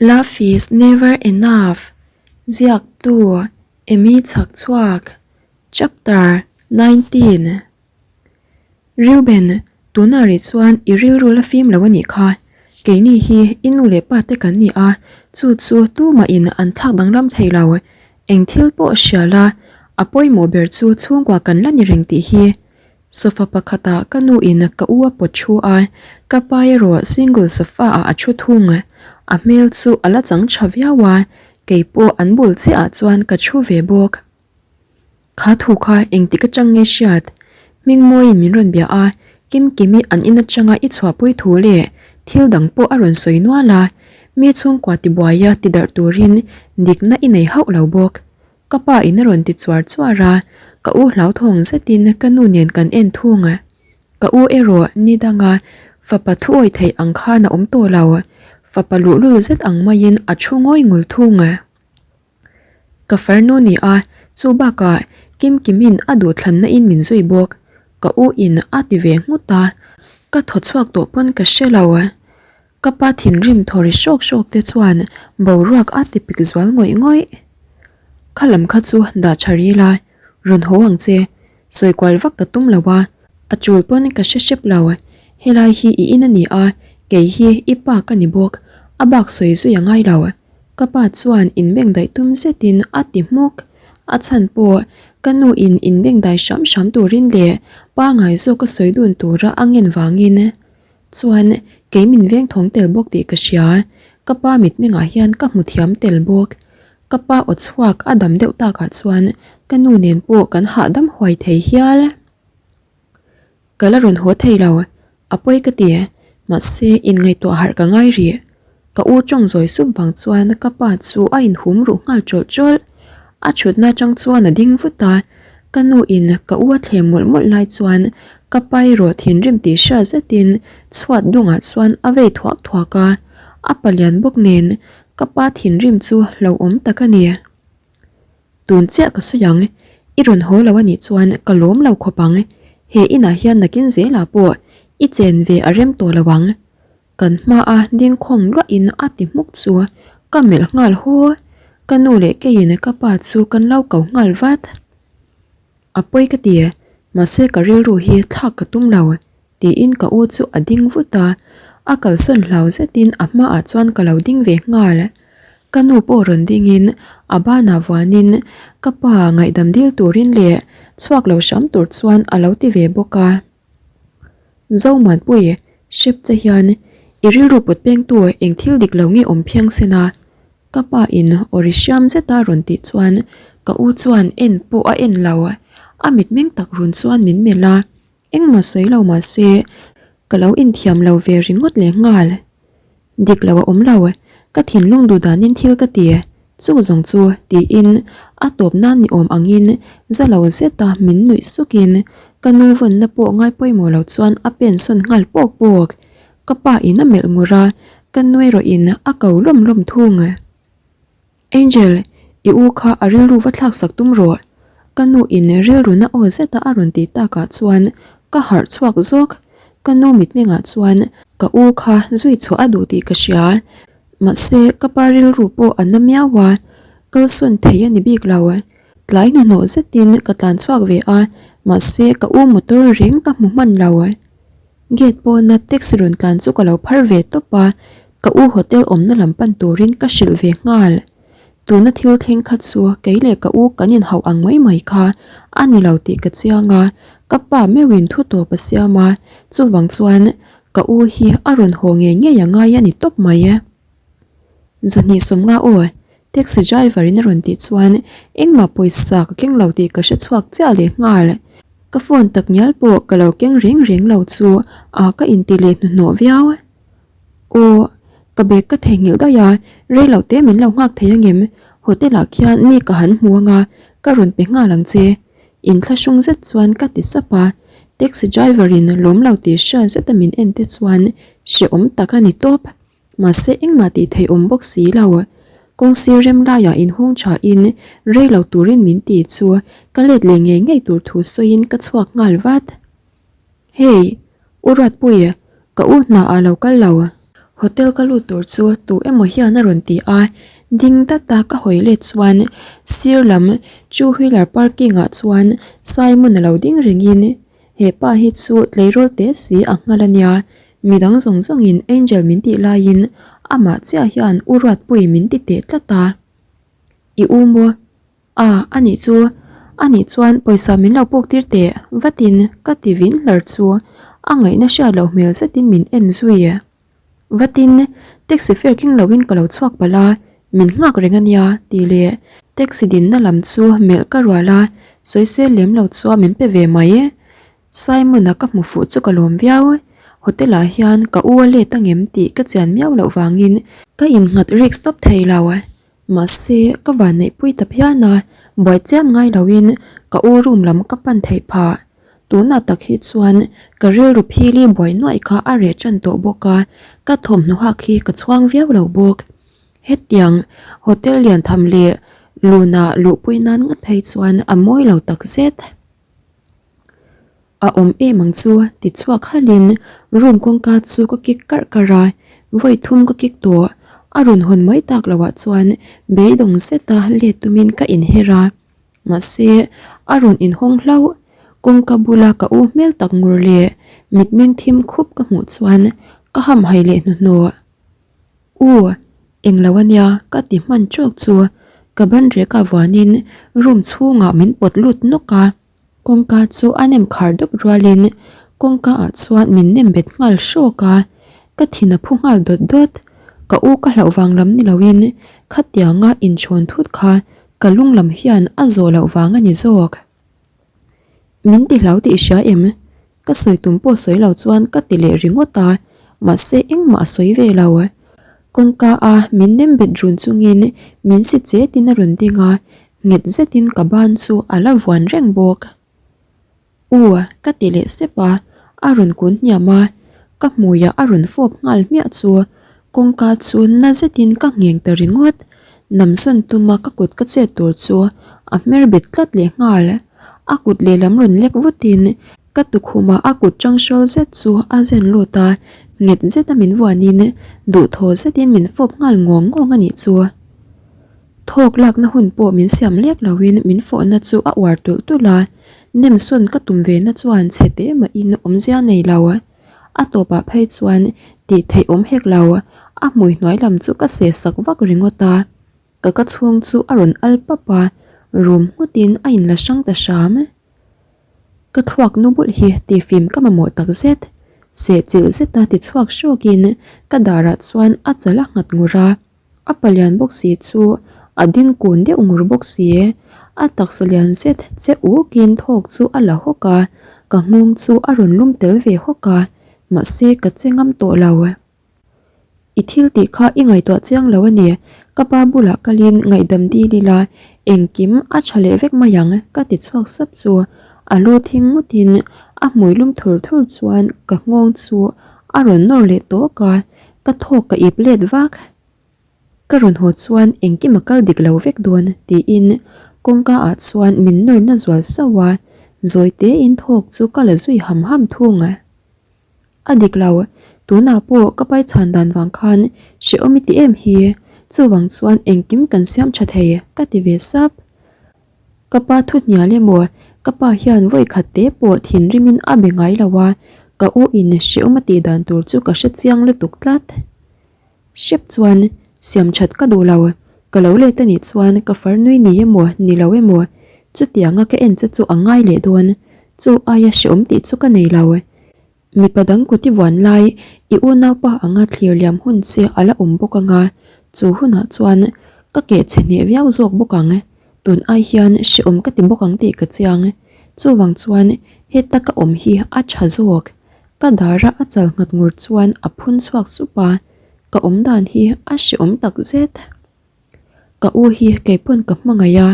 Love is never enough Ziaktu Amy Chhakchhuak Chapter 19 Reuben, tunah rih chuan i rilru la fim lo a nih kha. Keini hi i nu leh pa te kan ni a, chu chu tumahin an thlak danglam thei lo. Eng thil pawh hria la, a pawimawh ber chu chhungkua kan la ni reng tih hi. Sofa pakhatah ka nu in ka u a pawt thu a, ka pa erawh single sofa ah a thu thung. A hmel chu a la chang tha viau a, kei pawh an bul chiah ah chuan ka thu ve bawk. Kha thu kha engtik atang nge hriat? Hmingmawiin min rawn bia a, Kimkimi an in atanga i chhuahpui thu leh thil dang pawh a rawn sawi nual a, mi chhungkua tibuaia tidarh turin dikna i nei hauh lo bawk. Ka pa in a rawn ti chuar chuar a, ka u hlauthawng zetin ka nu nen kan en thung. Ka u erawh ni danga fapa thu awi theih ang khan a awm tawh lo, fapa luhlul zet ang maiin a thu ngawi ngul thung. Ka farnu ni a, chu bakah Kimkimin a duhthlanna in min zui bawk, ka u in a ti ve nghut a, ka thaw chhuak tawh pawn ka hre lo. Ka pa thinrim thaw ri hrawk hrawk te chuan boruak a ti pik zual ngawih ngawih. Kha lam kha chu dah tha ril a, rawn haw ang che, sawi kual vak ka tum lo a, a chul pawn ka hre hrep lo, helai hi i in a ni a, kei hi i pa ka ni bawk, a bak sawi zui a ngai lo. Ka pa chuan inbengdaih tum zetin a ti hmuk. A chhan pawh ka nu in inbengdai hram hram turin leh pangai zawk a sawi dun tura a ngen vangin. Chuan kei min veng thawng tel bawk tih ka hria, ka pa mitmengah hian ka hmu thiam tel bawk. Ka pa aw chhuak a dam deuh takah chuan ka nu nen pawh kan hahdam huai thei hial. Ka la rawn haw thei lo, a pawi ka ti, mahse inngaihtuah harh ka ngai rih. Ka u tawng zawi sup vang chuan ka pa chu a inhum ruh nghal tawlh tawlh. A thutna atang chuan a ding vut a, ka nu in ka u a thlem mawlh mawlh lai chuan ka pa erawh thinrim tih hriat zetin chhuat dungah chuan a vei thuak thuak a, a palian bawk nen ka pa thinrim chu hlauhawm tak a ni. Tun chiah ka sawi ang, i rawn haw lo a nih chuan ka lawm lo khawp ang, he inah hian nakin zelah pawh i chen ve a rem tawh lo ang. Kan hmaa ding khawng luahin a ti hmuk chu ka melh nghal haw, ka nu leh keiin ka pa chu kan lo ko nghal vat. A pawi ka ti, mahse ka rilru hi thlak ka tum lo, tiin ka u chu a ding vut a, a kalsawn hlau zetin a hmaah chuan ka lo ding ve nghal. Ka nu pawh rawn dingin a banah vuanin ka pa ngaihdam dil turin leh chhuak lo hram tur chuan a lo ti ve bawk a. Zomuanpui, hrep che hian i rilru put pengtu eng thil dik lo nge awm phiang sen a? Ka pa in aw ri hriam zeta rawn tih chuan ka u chuan en pawh a en lo. A mitmeng tak run chuan min melh a, engmah sawi lo mah se ka lo inthiam lo ve ringawt leh nghal. Dik lo a awm lo, ka thinlung duh danin thil ka ti, chu zawng chu tiin a tawp nan ni awm angin za lo zeta min nuih sukin ka nu vawnna pawh ngai pawimawh lo chuan a pen sawn nghal pawk pawk. Ka pa in a melh ngur a, ka nu erawhin a ko lawm lawm thung. Angel, i u kha a rilru va thlak sak tum rawh. Ka nu in rilru na aw zeta a rawn tih takah chuan ka harh chhuak zawk. Ka nu mitmengah chuan ka u kha zui chhuah a duh tih ka hria. Mahse, ka pa rilru pawh a na miau a, kalsawn thei a ni bik lo. Tlai hnuhnawh zetin ka tlan chhuak ve a, mahse ka u motor reng ka hmu hman lo. Gate pawna taxi rawn tlan chu ka lo phar ve tawp a, ka u hotel awmna lam pan turin ka hrilh ve nghal. Tuna thil thleng kha chu kei leh ka u kan inhauh ang mai mai kha a ni lo tih ka chiang a, ka pa meuhin thu tawp a siam a, chuvang chuan ka u hi a rawn haw ngei ngei a ngai a ni tawp mai. Zahnih sawmnga aw, taxi driver in a rawn tih chuan engmah pawisa ka keng lo tih ka hre chhuak chiah leh nghal. Ka phone tak ngial pawh ka lo keng reng reng lo chu a ka inti leh hnuhnawh viau. Aw, ka bag ka theihnghilh daih a, rei lo te min lo nghak thei angem? Hotel ah khian mi ka han hmu anga ka rawn pe nghal ang che. Inthlahrung zet chuan ka ti sap a, taxi driver in lawm lo tih hriat zeta min en te chuan hrehawm tak a ni tawp. Mahse engmah tih theih awm bawk si lo. Kawng sir rem laiah inhung tha in rei lo turin min ti chu ka let leh ngei ngei tur thu sawiin ka chhuak nghal vat. Hey! U Ruatpui, ka u hna ah lo kal lo. Hotel ka lut tur chu tu emaw hian a rawn ti a, ding dat a ka hawi let chuan sir lam two wheeler parking ah chuan Simon a lo ding rengin he pa hi chu tleirawl te si a nghal a nia, midang zawng zawngin Angel min tih laiin amah chiah hian U Ruatpui min ti teh tlat a. I u maw? A, anih chu, anih chuan pawisa min lo puk tir teh vatin ka ti vin hlar chu a ngaihna hriat loh hmel zetin min en zui. Vatin taxi fare keng loin ka lo chhuak palh a, min nghak reng a nia tih leh taxi dinna lam chu melh ka rual a, sawisel lem lo chuan min pe ve mai. Simon-a ka hmu fuh chu ka lawm viau. Hotel ah hian ka u a let angem tih ka chian miau loh vangin ka innghat risk tawp thei lo. Mahse, ka vanneihpui ta phian a, buai chiam ngai loin ka u room lam ka pan theih phah. Tunah tak hi chuan ka rilru phili buai nuaih kha a reh tan tawh bawk a, ka thawmhnaw hak hi ka chhuang viau lo bawk. Hetiang hotel lian tham leh luna luhpui nan ngawt phei chuan a mawi lo takzet. A awm em ang chu ti chhuak halhin room kawngka chu ka kik karh karh a, vawi thum ka kik tawh. A rawn hawn mai tak loh ah chuan beidawng zeta let tumin ka inher a, mahse a rawn inhawng hlauh. Kawngka bula ka u hmel tak ngur leh mitmeng thim khup ka hmuh chuan ka hamhaih leh hnuhnawh. U, englo ania ka ti hman tawk chu ka ban rek ah vuanin room chhungah min pawt lut nawk a. Kawngka chu a nem khar dup rualin kawngka ah chuan min nem bet nghal hrawk a, ka thin a phu nghal dawt dawt. Ka u ka hlauh vang lam ni loin khatianga inchhawn thut kha ka lung lam hian a zawh loh vang a ni zawk. Min ti hlau tih i hria em? Ka sawi tum pawh sawi lo chuan ka ti leh ringawt a, mahse engmah a sawi ve lo. Kawngka a min nem bet run chungin min si chetin a rawn ding a, nghet zetin ka ban chu a la vuan reng bawk. U, ka ti leh sep a, a rawn kun hniam a, ka hmuiah a rawn fawp nghal hmiah chu kawngka chu na zetin ka ngheng ta ringawt. Namsawn tuma ka kut ka chet tur chu a hmer bet tlat leh nghal. A kut lehlam rawn lek vutin ka tukhumah a kut tang hrawl zet chu a zen lut a, nghet zeta min vuanin duhthaw zetin min fawp nghal ngawng ngawng a nih chu. Thawk lakna hun pawh min siam lek loin min fawhna chu a uar tulh tulh a, nemsawn ka tum ve na chuan chhe teh mahin awmzia nei lo. A tawpah phei chuan tih theih awm hek lo, a hmui hnuai lam chu ka seh sak vak ringawt a, ka ka chhung chu a rawn al pap a, rum nghutin a inla hrang ta hram. Ka thluak nu bulh hi tifim ka mamawh tak zet. Seh chilh zeta ti chhuak hrawkin ka darah chuan a chal a nghat ngur a. A palian bawk si chu a ding kun deuh ngur bawk si. A taksa lian zet che ukin thawk chu a la hawk a, ka nghawng chu a rawn lum tel ve hawk a, mahse ka che ngam tawh lo. I thil tih kha i ngaihtuah chiang lo a ni, ka pa bulah kalin ngaihdam dil ila engkim a tha leh vek mai ang ka ti chhuak sap chu a lu thing ngawtin a hmui lum thur thur chuan ka nghawng chu a rawn nawr leh tawk a. Ka thawk ka ip let vak. Ka rawn haw chuan engkim a kal dik lo vek dawn tiin kawngka ah chuan min nawr na zual sauh a, zawi tein thawk chu ka la zui ham ham thung. A dik lo, tunah pawh ka pai chhan dan vang khan hrehawm i ti em hi, chuvang chuan engkim kan siam tha thei ka ti ve sap. Ka pa thu hnial emaw, ka pa hian vawi khat te pawh thinrimin a be ngai lo a, ka u in hreawm a tih dan tur chu ka hre chiang lutuk tlat. Hrep chuan siam that ka duh lo, ka lo let a nih chuan ka far nui ni emaw ni lo emaw chutianga ka en che chu a ngai leh dawn, chu aia hreawm tih chu ka nei lo. Mipa dang kut i vuan lai, i unaupa anga thlir liam hun che a la awm bawk anga, chu hunah chuan ka keh chhe hneh viau zawk bawk ang. Tun ai hian hrehawm ka ti bawk ang tih ka chiang. Chuvang chuan heta ka awm hi a tha zawk. Ka dara a chal nghat ngur chuan a phun chhuak sup a, ka awm dan hi a hrehawm tak zet. Ka u hi keipawn ka hmangaih a,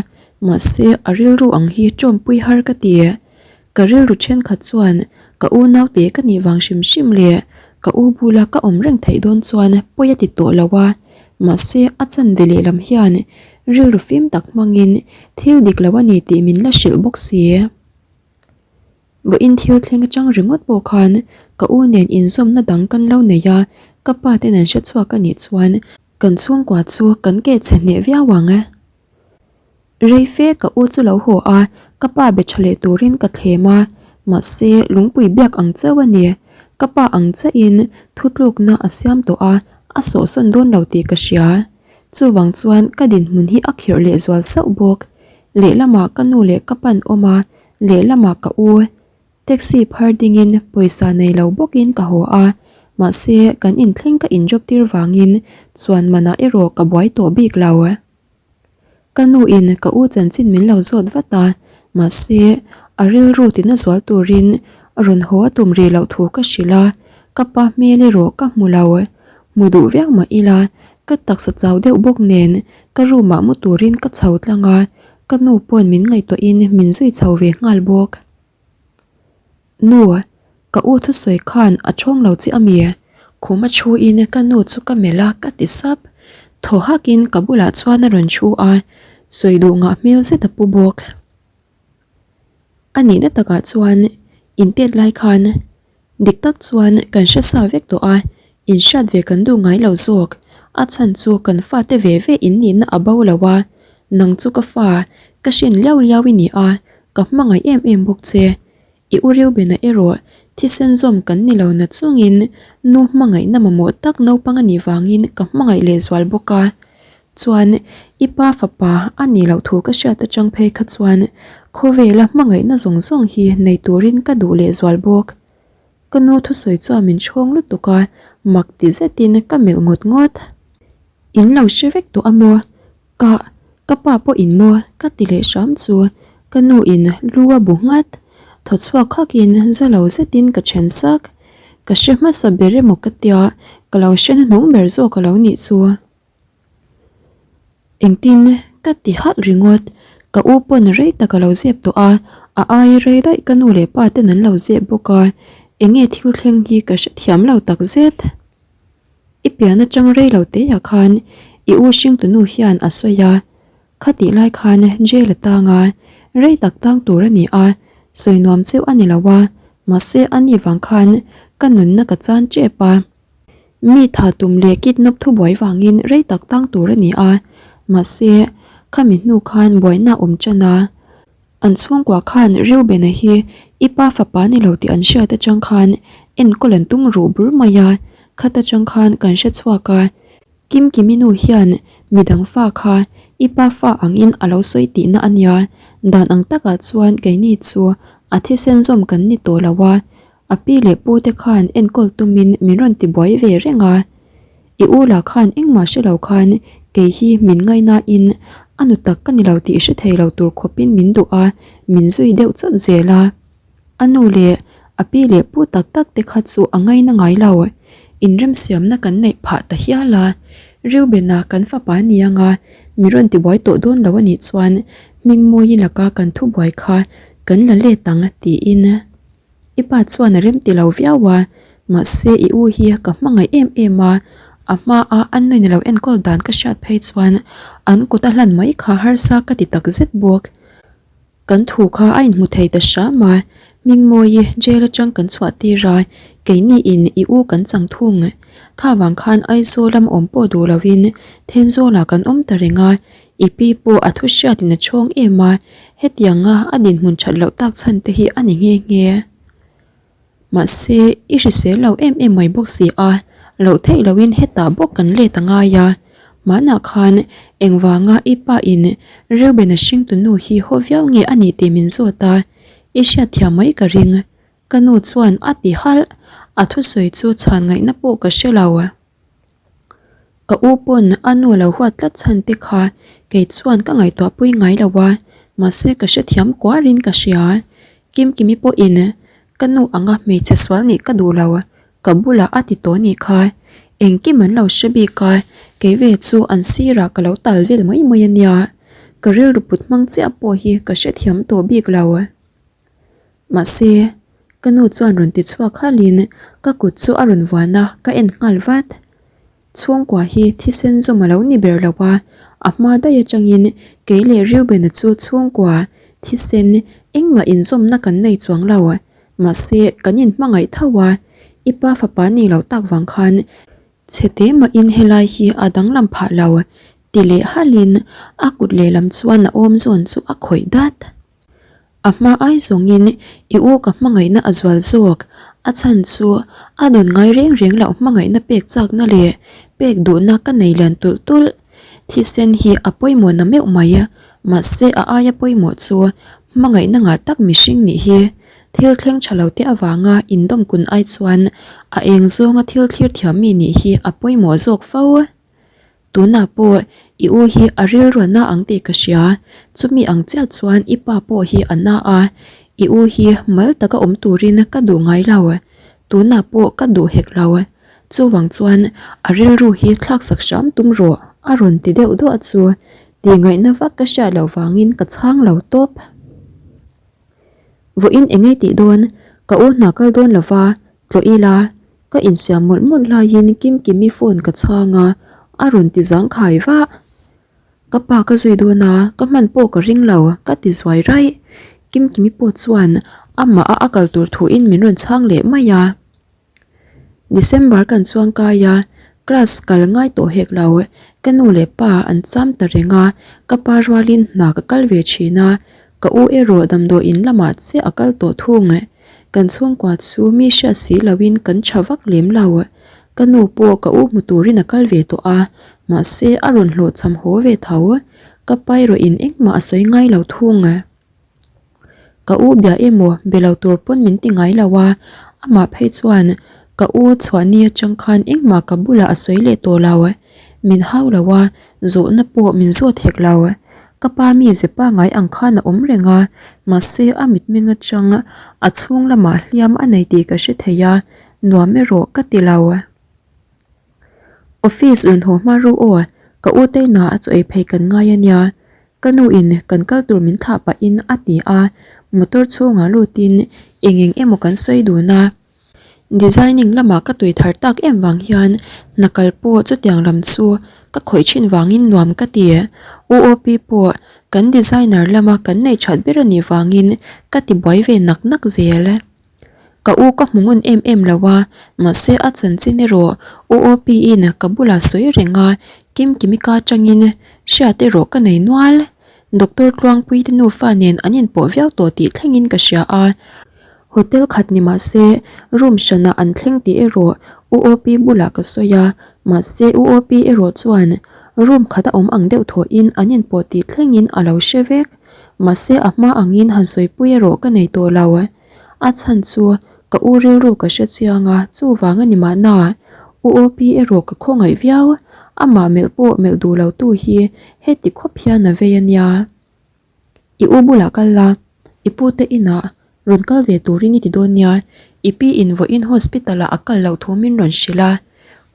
mahse a rilru ang hi tawmpui har ka ti. Ka rilru thenkhat chuan ka u naute ka nih vang hrim hrim leh ka u bula ka awm reng theih dawn chuan pawi a ti tawh lo a, mahse a chanve lehlam hian rilru fim tak hmangin thil dik lo a ni tih min la hrilh bawk si. Vawiin thil thleng atang ringawt pawh khan ka u nen inzawmna dang kan lo nei a, Ka pa ten an hre chhuak a nih chuan kan chhungkua chu kan keh chhe hneh viau ang. Rei fe ka u chu lo haw a, ka pa be tha leh turin ka thlem a, mahse lungpui biak ang chauh a ni. Ka pa ang chiahin thutlukna a siam tawh a, a sawhsawn dawn lo tih ka hria. Chuvang chuan ka dinhmun hi a khirh leh zual sauh bawk. Lehlamah ka nu leh ka pan awm a, lehlamah ka u. Taxi phar dingin pawisa nei lo bawkin ka haw a, mahse kan inthleng ka injob tir vangin chuan manah erawh ka buai tawh bik lo. Ka nu in ka u chanchin min lo zawt vat a, mahse a rilru tina zual turin rawn haw a tum rih loh thu ka hrilh a, ka pa hmel erawh ka hmu lo. Hmu duh viau mah ila ka taksa chau deuh bawk nen ka room ah mu turin ka chho tlang a, ka nu pawn min ngaihtuahin min zui chho ve nghal bawk. Nu, ka u thusawi khan a chhawng lo che ami? Khum a thu in ka nu chu ka melh a ka ti sap. Thaw hak in ka bulah chuan a rawn thu a, sawi duh ngah hmel zet a pu bawk. A nihna takah chuan intet lai khan Dik tak chuan kan hre sa vek tawh a, inhriat ve kan duh ngai lo zawk. A chhan chu kan fate ve ve in nihna a bo lo a, nang chu ka fa, ka hrin liau liau i ni a, ka hmangaih em em bawk che. I u Reubena erawh thisen zawm kan ni lo na chungin nu hmangaihna mamawh tak naupang a nih vangin ka hmangaih lehzual bawk a. Chuan i pa fapa a nih loh thu ka hriat atang phei kha chuan khawvela hmangaihna zawng zawng hi nei turin ka duh leh zual bawk. Ka nu thusawi chuan min chhawng lutuk a, mak ti zetin ka melh ngawt ngawt. In lo hre vek tawh a maw? Ka, ka pa pawh in maw? Ka ti leh hram chu ka nu in lu a bu nghat. Thaw chhuak khakin za lo zetin ka then sak. Ka hre hmasa ber emaw ka tia, ka lo hre hnuhnung ber zawk a lo nih chu. Engtin ka ti halh ringawt, ka u pawn rei tak a lo zep tawh a, a aia rei daih ka nu leh pa ten an lo zep bawk a, enge thil thleng hi ka hrethiam lo tak zet. I pian atang rei lo te ah khan i u hringtunu hian a sawi a, khatih lai khan jail a tang a, rei tak tang tur a ni a, sawi nuam cheu a ni lo a, mahse ani vang khan ka nunna ka chan tep a. Mi tha tum leh kidnap thubuai vangin rei tak tang tur a ni a, mahse khami hnu khan buaina a awm tan a. An chhungkua khan Reubena hi i pa fapa ni lo tih an hriat atang khan enkawl an tum ruh bur mai a, khat atang khan kan hre chhuak a. Kimkimi nu hian midang fa kha i pa fa angin a lo sawi tihna a nia, dan ang takah chuan keini chu a thisen zawm kan ni tawh lo a, A pi leh pu te khan enkawl tumin min rawn ti buai ve reng a, i u lah khan engmah hre lo khan kei hi min ngaihnain a nu tak ka ni lo tih hre thei lo tur khawpin min duh a, min zui deuh chawt zel a. A nu leh a pi leh pu tak tak te kha chu a ngaina ngai lo. Inremsiamna kan neih phah ta hial a, Reubena kan fapa ni anga mi rawn ti buai tawh dawn lo a nih chuan Hmingmawii laka kan thubuai kha kan la let ang tiin. I pa chuan a rem ti lo viau a, mahse i u hi ka hmangaih em em a, a hma a an nuin alo enkawl dan ka hriat phei chuan an kut a hlan mai kha harsa ka ti tak zet bawk. Kan thu kha a inhmu thei ta hram a, Hmingmawii jail atang kan chhuah tir a, keini in i u kan chang thung. Kha vang khan Aizawl lam awm pawh duh lo in Thenzawl ah kan awm ta reng a, I pi pawh a thu hriatin a chhawng em a, hetianga a dinhmun that loh tak chhan te hi a ni nghe nghe. Mahse, i hrisel lo em em mai bawk si a, loh theih lohin hetah bawk kan let a ngai a. Hmanah khan engvanga i pa in Reuben a hringtu nu hi haw viau nge a nih tih min zawt a, i hriatthiam mai ka ring. Ka nu chuan a ti halh, a thusawi chu chhan ngaihna pawh ka hre lo. Ka u pawn a nu lo huat tlat chhan te kha kei chuan ka ngaihtuah pui ngai lo a, mahse ka hrethiam kuarin ka hria. Kimkimi pawhin ka nu anga hmeichhe sual nih ka duh lo, ka bulah a ti tawh nih kha. Engkim an lo hre bik a, kei ve chu an sirah ka lo tal vel mai mai a nia. Ka rilru put hmang chiah pawh hi ka hrethiam tawh bik lo. Mahse, ka nu chuan rawn ti chhuak halin ka kut chu a rawn vuan a, ka en nghal vat. Chhungkua hi thisen zawm a lo ni ber lo a, a hma daih atangin kei leh Reuben-a chu chhungkua thisen engmah inzawmna kan nei chuang lo. Mahse, kan inhmangaih tho a, i pa fapa nih loh tak vang khan. Chhe te mahin helai hi a danglam phah lo ti leh halhin a kut lehlam chuan a awm zawn chu a khawih dat. A hma ai zawngin i u ka hmangaihna a zual zawk, a chhan chu a dawn ngai reng reng loh hmangaihna pek chakna leh pek duhna ka nei lian tulh tulh. Thisen hi a pawimawh na meuh mai, mahse a aia pawimawh chu hmangaihna ngah tak mihring nih hi. Thil thleng tha lo te avanga indawmkun ai chuan a eng zawnga thil thlir thiam mi nih hi a pawimawh zawk fo. Tunah pawh i u hi a rilru a na ang tih ka hria, chumi ang chiah chuan i pa pawh hi a na a, i u hi mal taka awm turin ka duh ngai lo, tunah pawh ka duh hek lo. Chuvang chuan a rilru hi thlaksak hram tum rawh a rawn ti deuh duah chu tih ngaihna vak ka hriat loh vangin ka chhang lo tawp. Vawiin eng ei tih dawn? Ka u hna kal dawn lova, tlawh ila. Ka insiam mawlh mawlh laiin Kimkimi phone ka chhang a, a rawn ti zangkhai vah. Ka pa ka zui dawn a, ka hman pawh ka ring lo, ka ti zuai raih. Kimkimi pawh chuan amah a a kal tur thuin min rawn chhang leh mai a. December kan chuang kai a, class kal ngai tawh hek lo, ka nu leh pa an cham ta reng a, ka pa rualin hna ka kal ve thin a, ka u erawh damdawiin lamah chiah a kal tawh thung. Kan chhungkua chu mi hriat si loin kan tha vak lem lo, ka nu pawh ka u hmu turin a kal ve tawh a, mahse a rawn hlawhchham haw ve tho, ka pa erawhin engmah a sawi ngai lo thung. Ka u bia emaw be lo tur pawn min ti ngai lo a, amah phei chuan ka u chhuahni atang khan engmah ka bulah a sawi leh tawh lo. Min hau lo a, zawhna pawh min zawt hek lo. Ka pa mi ze pangai ang khan a awm reng a, mahse a mitmeng atang a chhung lamah hliam a nei tih ka hre thei a, nuam erawh ka ti lo. Office rawn haw hma ru aw, ka u teina a chaw ei phei kan ngai a nia. Ka nu in kan kal tur min thlah pahin a ti a, motor chhungah lutin eng eng emaw kan sawi dun a. Designing lamah ka tui thar tak em vang hian hna kal pawh chutiang lam chu ka khawih thin vangin nuam ka ti. UOP pawh kan designer lama kan neih that ber a nih vangin ka ti buai ve nak nak zel. Ka u ka hmu ngun em em lo a, mahse a chanchin erawh UOP in ka bulah sawi reng a, Kimkimika atangin hriat erawh ka nei nual. Doctor Tluangpui te nufa nen an inpawh viau tawh tih thlengin ka hria a, hotel khat ni mahse room hranah an thleng tih erawh UOP bulah ka sawi a, mahse UOP erawh chuan room khat a awm ang deuh thawhin an inpawh tih thlengin a lo hre vek. Mahse a hma angin han sawipui erawh ka nei tawh lo. A chhan chu ka u rilru ka hre chiang a, chuvang a ni mahna. U OP erawh ka khawngaih viau, amah melh pawh melh duh lo tu hi heti khawp hian a vei a nia. I u bulah kal la, i pu te inah rawn kal ve turin i ti dawn nia, i pi in vawiin hospital ah a kal loh thu min rawn hrilh a.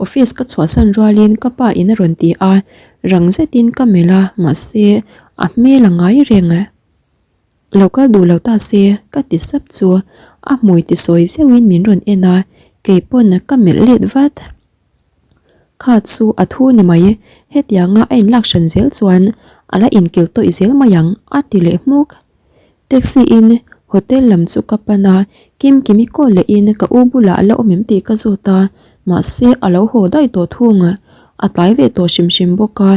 Office ka chhuahsan rualin ka pa in a rawn ti a, rang zetin ka melh a, mahse a hmel a ngai reng. Lo kal duh lo ta se ka ti sap chu a hmui ti sawi zeuhin min rawn en a, kei pawn ka melh let vat. Kha chu a thu ni mai, hetianga a inlak hran zel chuan a la inkil tawih zel mai ang a ti leh hmuk. Taxi in hotel lam chu ka pan a, Kimkimi call leh in ka u bulah a la awm em tih ka zawt a, mahse a lo haw daih tawh thung, a tlai ve tawh hrim hrim bawk a.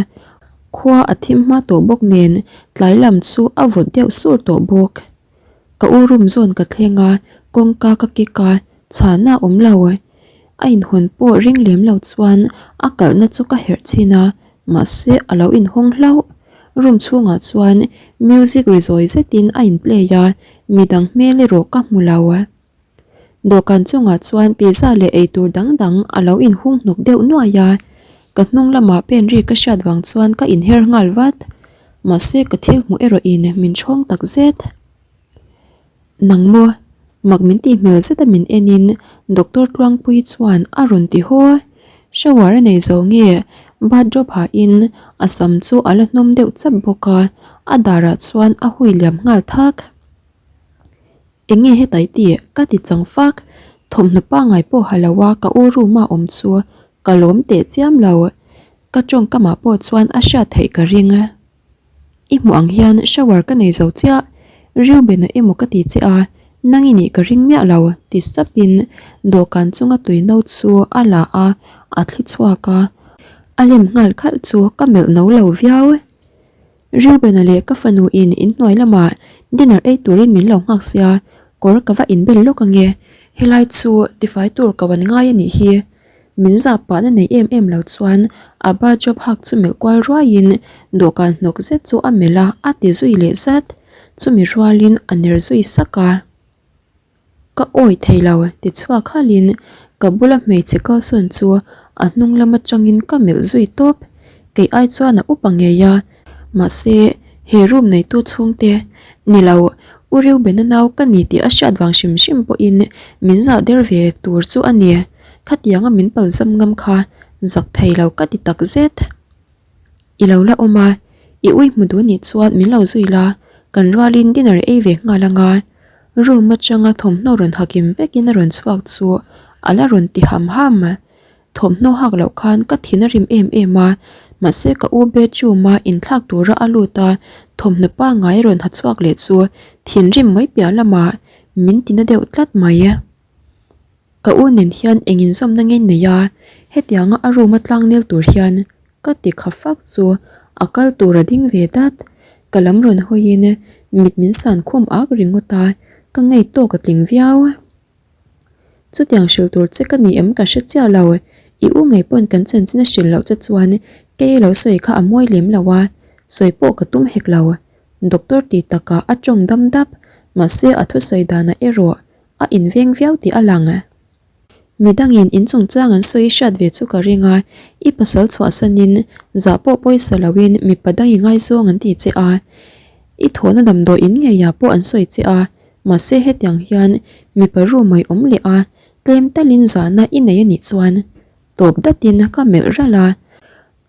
Khua a thim hma tawh bawk nen tlai lam chu a vawt deuh sur tawh bawk. Ka u room zawn ka thleng a, kawngka ka kik a, chhana a awm lo. A inhawn pawh ring lem lo chuan a kalhna chu ka herh chhin a, mahse a lo inhawng hlauh. Room chhungah chuan music ri zawi zetin a in play a, midang hmel erawh ka hmu lo. Dawhkan chungah chuan pizza leh eitur dang dang a lo inhung hnawk deuh nuai a, ka hnung lamah pen ri ka hriat vang chuan ka inher nghal vat. Mahse ka thil hmuh erawhin min chhawng tak zet. Nang maw? Mak min tih hmel zeta min enin Doctor Tluangpuii chuan a rawn ti haw. Shower a nei zo nge bathrobe hahin a sam chu a la hnawm deuh chap bawk a, a darah chuan a hui liam nghal thak. Eng nge hetai tih ka ti chang fak, thawmhnaw pangai pawh ha lo a ka u room a awm chu ka lawm teh chiam lo, ka tawngkamah pawh chuan a hriat theih ka ring. I hmuh ang hian shower ka nei zo chiah, Reuben-a emaw ka ti che a, nang i nih ka ring miah lo ti sapin dawhkan chunga tui no chu a la a. A thli chhuak a, a lem nghal khalh chu ka melh no lo viau. Reuben-a leh ka fanu in inhnuai lamah dinner ei turin min lo nghak sia, kawr ka va inbel lawk ange, helai chu tifai tur ka wan ngai a nih hi. Min zah pahna nei em em lo chuan a bathrobe hak chu melh kual ruaiin dawhkan hnawk zet chu a melh a, a ti zui leh zat. Chumi rualin a ner zui sak a. Ka awi thei lo ti chhuak halin ka bula hmeichhe kalsawn chu a hnung lam atangin ka melh zui tawp. Kei ai chuan a upa ngei a, mahse he room neitu chhungte ni lo U Reuben-a nau ka ni tih a hriat vang hrim hrim pawhin min zah der ve tur chu a ni. Khatianga min palzam ngam kha zak thei lo ka ti tak zet. I lo la awm a, i ui hmu duh nih chuan min lo zui la, kan rualin dinner ei ve nghal anga. Room atanga thawmhnaw rawn hakim vekin a rawn chhuak chu a la rawn ti ham ham. Thawmhnaw hak loh khan ka thin a rim em em a, mahse ka u bedroom a inthlak tura a lut a, thawmhnaw pangngai a rawn ha chhuak leh chu thinrim mai piah lamah min ti na deuh tlat mai. Ka u nen hian eng inzawmna nge nei a, hetianga a room a tlangnel tur hian ka ti kha fak chu a kal tur a ding ve dat. Ka lam rawn hawiin mit min san khum ak ringawt a, ka ngei tawk a tling viau. Chutiang hrilh tur che ka ni em ka hre chiah lo, i u ngei pawn kan chanchin a hrilh loh che chuan kei lo sawi kha a mawi lem lo a, sawi pawh ka tum hek lo. Doctor ti takah a tawng dam dap, mahse a thusawi danah erawh A inveng viau tih a lang. Midangin in chungchang an sawi hriat ve chu ka ring a, i pasal chhuahsanin zah pawh pawisa loin mipa dang i ngaizawng an ti che a, i thawhna damdawi in ngeiah pawh an sawi che a, mahse hetiang hian mipa room a i awm leh a, tlem talin zahna i nei a nih chuan tawp datin ka melh ralh a.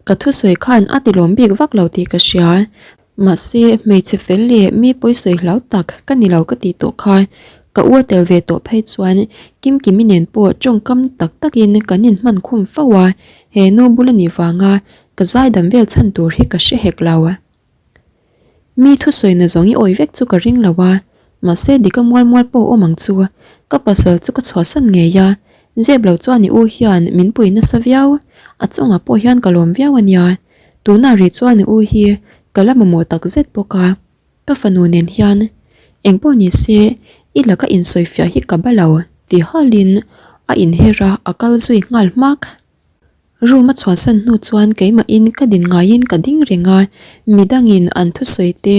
Ka thusawi khan a tilawm bik vak lo tih ka hria. Mahse, hmeichhe fel leh mi pawisawi hlau tak ka ni lo ka tih tawh kha. Ka u a tel ve tawh phei chuan Kimkimi nen pawh tawngkam tak takin kan inhman khum fo a, he nu bul a nih vanga ka zaidam vel chhan tur hi ka hre hek lo. Mi thusawina zawng i awi vek chu ka ring lo a, mahse dik a mual mual pawh awm ang chu. Ka pasal chu ka chhuahsan ngei a, zep lo chuan i u hian min pui nasa viau, a chungah pawh hian ka lawm viau a nia. Tunah rih chuan i u hi ka la mamawh tak zet bawk a, ka fanu nen hian engpawh ni se i laka insawifiah hi ka ba lo ti halin a inher a, a kal zui nghal hmak. Room a chhuahsan hnu chuan keimahin ka din ngaiin ka ding reng a, midangin an thusawi te,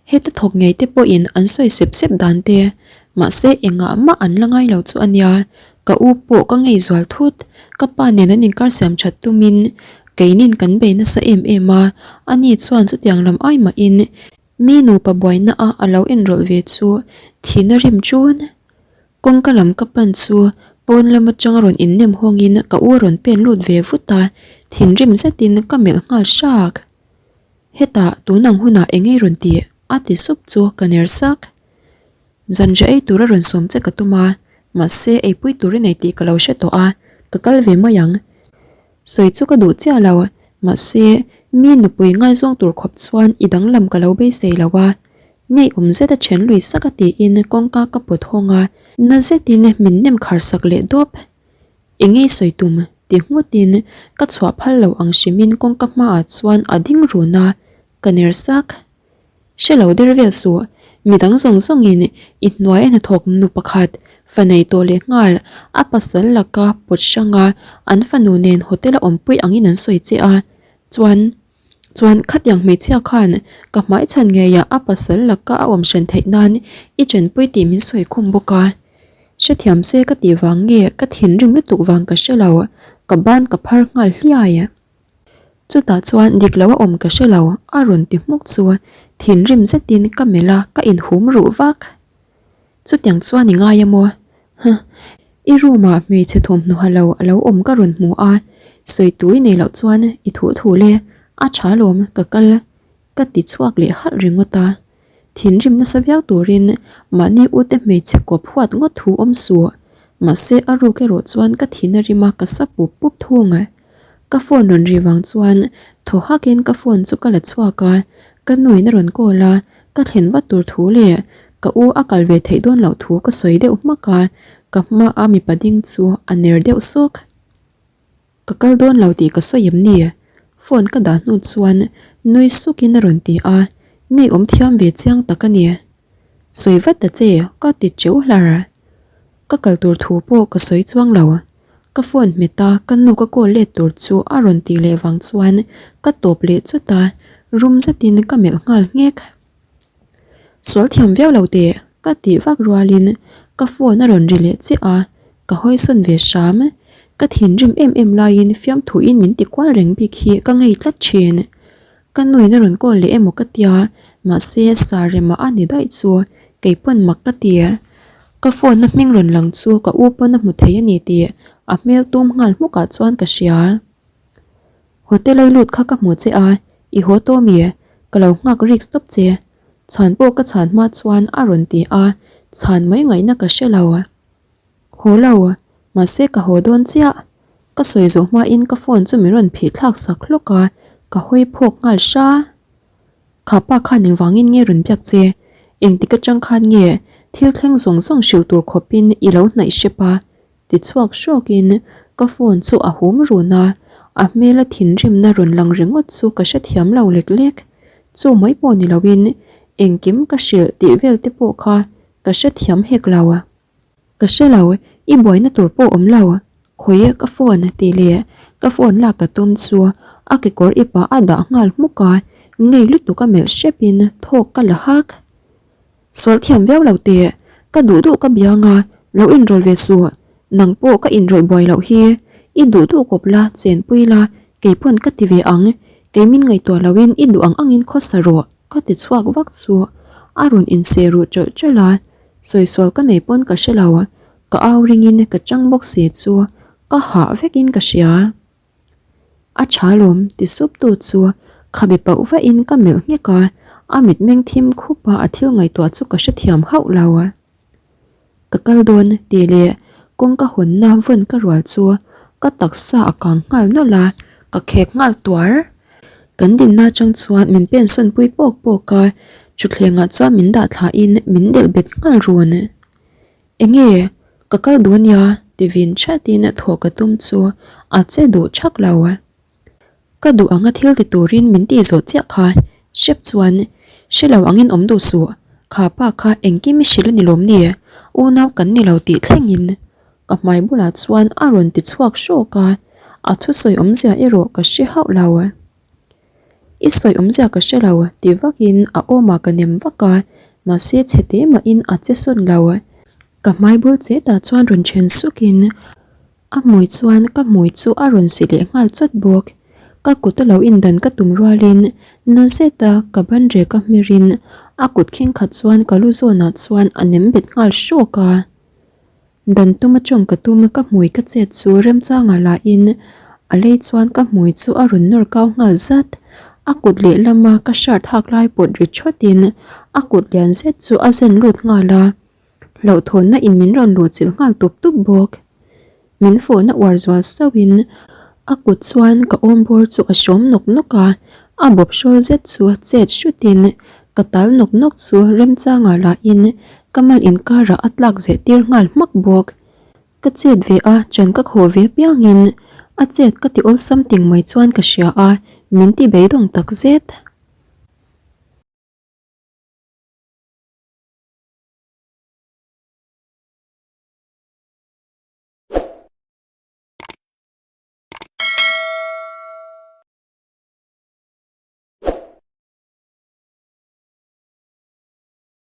heta thawk ngei te pawhin an sawi sep sep dan te, mahse engah mah an la ngai lo chu a nia, ka u pawh ka ngei zual thut, ka pa nen an inkar siam that tumin keinin kan bei nasa em em a, ani chuan chutiang lam ai mahin mi nupa buaina a a lo inrawlh ve chu thihna rim chun. Kawngka lam ka pan chu pawn lam atanga rawn innem hawngin ka u a rawn pen lut ve vut a, thinrim zetin ka melh nghal hrak. Hetah tun ang hunah eng ei rawn tih? a ti sup chu ka ner sak. Zanriah ei tura rawn sawm che ka tum a, mahse eipui tur i nei tih ka lo hre tawh a, ka kal ve mai ang. Sawi chu ka duh chiah lo, mahse mi nupui ngaizawng tur khawp chuan i danglam ka lo beisei lo a. Ngeiawm zet a then lui sak a tiin kawngka ka pawt hawng a, na zetin min nem khar sak leh dawp. I ngei sawi tum ti nghutin ka chhuah phal lo ang hrimin kawngka hmaah chuan a ding run a, ka ner sak. Hre lo der vel suh, midang zawng zawngin i hnuai a hnathawk nu pakhat fa nei tawh leh nghal a pasal laka pawt hranga an fanu nen hotel a awmpui angin an sawi che a, chuan Chuan khatiang hmeichhia khan ka hmaichhan ngeiah a pasal laka a awm hran theih nan i chenpui tih min sawi khum bawk a. Hrethiam se ka tih vang nge ka thinrim lutuk vang ka hre lo, ka ban ka phar nghal hliai. Chutah chuan dik lo a awm ka hre lo a rawn ti hmuk chu thinrim zetin ka melh a ka inhum ruh vak. Chutiang chuan i ngai a maw? Huh. I room ah hmeichhe thawmhnaw ha lo a lo awm ka rawn hmu a, sawi tur i nei loh chuan i thuh thuh le, a tha lawm ka kal ka ti chhuak leh halh ringawt a. Thinrim nasa viau turin mahni ute hmeichhe kawp huat ngawt thu awm suh. Mahse a ruk erawh chuan ka thin a rim a ka sa pup pup thung. Ka phone rawn ri vang chuan thaw hakin ka phone chu ka la chhuak a, ka nuin a rawn call a, ka thlen vat tur thu leh ka u a kal ve theih dawn loh thu ka sawi deuh hmak a, ka hma a mipa ding chu a ner deuh sawk. Ka kal dawn lo tih ka sawi em ni? Phone ka dah hnu chuan nui sukin a rawn ti a, ngeiawm thiam ve chiang tak a ni. Sawi vat ta che, ka ti teuh hlar. Ka kal tur thu pawh ka sawi chuang lo. Ka phone hmet a, ka nu ka call let tur chu a rawn tih leh vang chuan ka tawp leh chawt a, rum zetin ka melh nghal nghek. Sual thiam viau lo teh, ka tih vak rualin ka phone a rawn ri leh chiah a, ka hawisawn ve hram. Ka thinrim em em laiin fiamthuin min ti kual reng bik hi ka ngei tlat thin. Ka nuin a rawn call leh emaw ka tia, mahse sa rema a ni daih chu kei pawn mak ka ti. Ka phone a hming rawn lang chu ka u pawn a hmu thei a ni tih a hmel tum nghal hmukah chuan ka hria. Hotel a i lut kha ka hmu che a, i haw tawh mi? Ka lo nghak risk tawp che. Chhan pawh ka chhan hma chuan a rawn ti a, chhan mai ngaihna ka hre lo. Haw lo, mahse ka haw dawn chiah. Ka sawi zawh hmain ka phone chu min rawn phih thlak sak hlawk a, ka hawi phawk nghal hra. Kha pa khan engvangin nge rawn biak che? Engtik atang khan nge thil thleng zawng zawng hrilh tur khawpin i lo hnaih hrep a? Ti chhuak hrawkin ka phone chu a hum run a, a hmela thinrimna rawn lang ringawt chu ka hrethiam lo lek lek. Chu mai pawh ni loin engkim ka hrilh tih vel te pawh kha ka hrethiam hek lo. Ka hre lo, i buaina tur pawh awm lo, khawi ka phone tih leh ka phone lak ka tum chu a kekawr ipah a dah nghal hmuk a, ngei lutuk a melh hrepin thawk ka la hak. Sual thiam viau lo teh, ka duh duh ka biang a, lo inrawlh ve suh, nang pawh ka inrawlh buai loh hi, i duh duh kawp la, chenpui la, kei pawn ka ti ve ang, kei min ngaihtuah loin i duh ang angin khawsa rawh ka ti chhuak vak chu a rawn inseh ruh ṭawlh ṭawlh a, Sawi sual ka nei pawn ka hre lo, ka au ringin ka chang bawk si chu ka hah vekin ka hria. A tha lawm ti sup tu chu khabe pauh vahin ka melh nghek a, a mitmeng thim khup a a thil ngaihtuah chu ka hrethiam hauh lo. Ka kal dawn tih leh kawngka hawnna vawn ka rual chu ka taksa a kang nghal nawlh a, ka khek nghal tuar. Kan dinna atang chuan min pen sawn pui pawk pawk a, thutthleng ah chuan min dah thla in min delh bet nghal run. Enge ka kal duh ania ti vin that in thawh ka tum chu a che duh thak lo. Ka duh anga thil ti turin min tih zawh chiah kha hrep chuan hre lo angin awm duh suh, kha pa kha engkim i hrilh a ni lawm ni, unau kan ni lo tih thleng in Ka hmai bulah chuan a rawn ti chhuak hrawk a, a thusawi awmzia erawh ka hre hauh lo. I sawi awmzia ka hre lo ti vakin a awmah ka nem vak a, mahse chhe te mahin a che sawn lo. Ka hmai bul chetah chuan rawn then sukin a hmui chuan ka hmui chu a rawn si leh nghal chawt bawk. Ka kut a lo indan ka tum rualin na zeta ka ban rek a hmerin a kut khingkhat chuan ka lu zawnah chuan a nem bet nghal hrawk a. Dan tuma tawng ka tum a ka hmui ka chet chu remchanga la in a lei chuan ka hmui chu a rawn nawr kau nghal zat. A kut lehlama ka shirt hak lai pawt ri thawt in a kut lian zet chu a zen lut nghal a, hlauhthawnna in min rawn luh chilh nghal tup tup bawk. Min fawhna uar zual sauh in a kut chuan ka awm bawr chu a hrawm nawk nawk a, a bawp hrawl zet chu chet hrut in ka tal nawk nawk chu remchanga la in ka mal inkarah a tlak zeh tir nghal hmak bawk. Ka chet ve a, chan ka khawh ve piangin a chet ka ti awlsam ting mai chuan ka hria a, min ti beidawng tak zet.